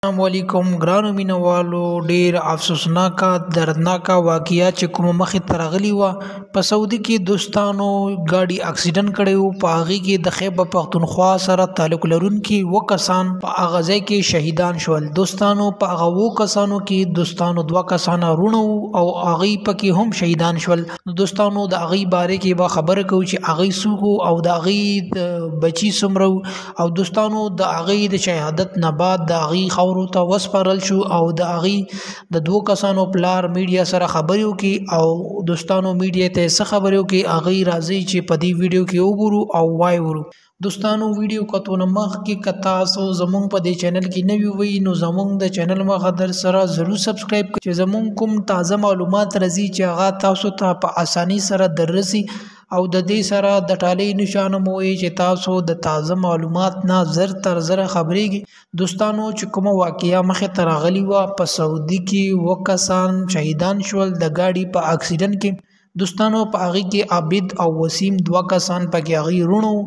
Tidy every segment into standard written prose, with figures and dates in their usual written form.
السلام علیکم ګرانو مینوالو، ډیر افسوسناکه دردناکه واقعیا چې کومه مخې ته راغلي وه په سعودي کې. دوستانو، ګاډي اکسیډنټ کړی وو، په هغې کې د خیبر پښتونخوا سره تعلق لرونکي اووه کسان په هغه ځای کې شهیدان شول. دوستانو، په هغه اوو کسانو کې دوستانو دوه کسان وروڼه وو او هغوی پکې هم شهیدان شول. نو دوستانو، د هغوی باره کې به خبره کوو چې هغوی څوک وو او د هغوی د بچي څومره وو، او دوستانو د هغوی د شهادت نه بعد د هغوی خاورو ته وسپارل شو، او د هغوی د دوو کسانو پلار میډیا سره خبرې وکړي، او دوستانو میډیا ته څه خبرې وکړي هغوی راځي چې په دې ویډیو کې وګورو او وایورو. دوستانو، ویډیو کتو نه مخکې که تاسو زمونږ په دې چینل کې نوي وئ نو زمونږ د چینل مخه در سره ضرور سبسکرایب کړئ چې زمونږ کوم تازه معلومات راځي چې هغه تاسو ته په اسانۍ سره دررسي، او د دې سره د ټالۍ نشان مو وي چې تاسو د تازه معلومات نه زر تر زره خبرېږي. دوستانو، چې کومه واقعیا مخې ته راغلي وه په سعودي کې، اووه کسان شهیدان شول د ګاډي په اکسیډنټ کې. دوستانو، په هغې کې عابد او وسیم دوه کسان پکې هغوی وروڼه وو،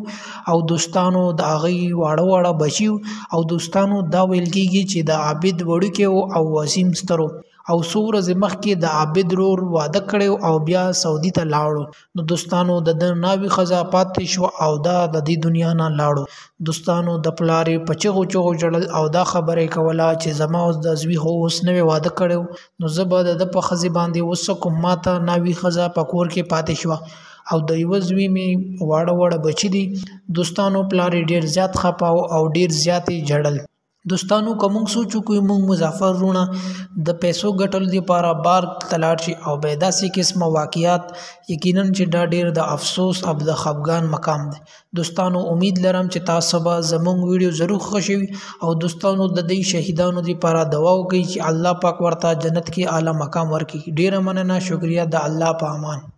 او دوستانو د هغوی واړه واړه بچي وو، او دوستانو دا ویل کېږي چې د عابد وړوکی و او وسیم ستر و، او څو ورځې مخکې د عابد ورور واده کړی او بیا سعودي ته لاړو. نو دوستانو، د ده ناوې ښځه پاتې شوه او دا د دې دنیا نه لاړو. دوستانو، د پلار یې په چغو چغو ژړل او دا خبره یې کوله چې زما اوس د زوی خو اوس نوی واده کړی نو زه به د ده په ښځې باندې اوس څه کوم؟ ماته ناوې ښځه په کور کې پاتې شوه او د یوه زوی مې واړه واړه بچي دي. دوستانو، پلار یې ډېر زیات خپه او ډېر زیات یې ژړل. دوستانو، که موږ سوچ وکړو موږ مظفر وروڼه د پیسو ګټلو دپاره بار ته لاړ شي او بیا داسې قسمه واقعات، یقینا چې دا ډېر د افسوس او د خفګان مقام دی. دوستانو، امید لرم چې تاسو به زموږ ویډیو ضرور خوښوي، او دوستانو د دې شهیدانو دپاره دعا وکړئ چې الله پاک ورته جنت کې اعلی مقام ورکړي. ډېره مننه، شکریه، د الله په امان.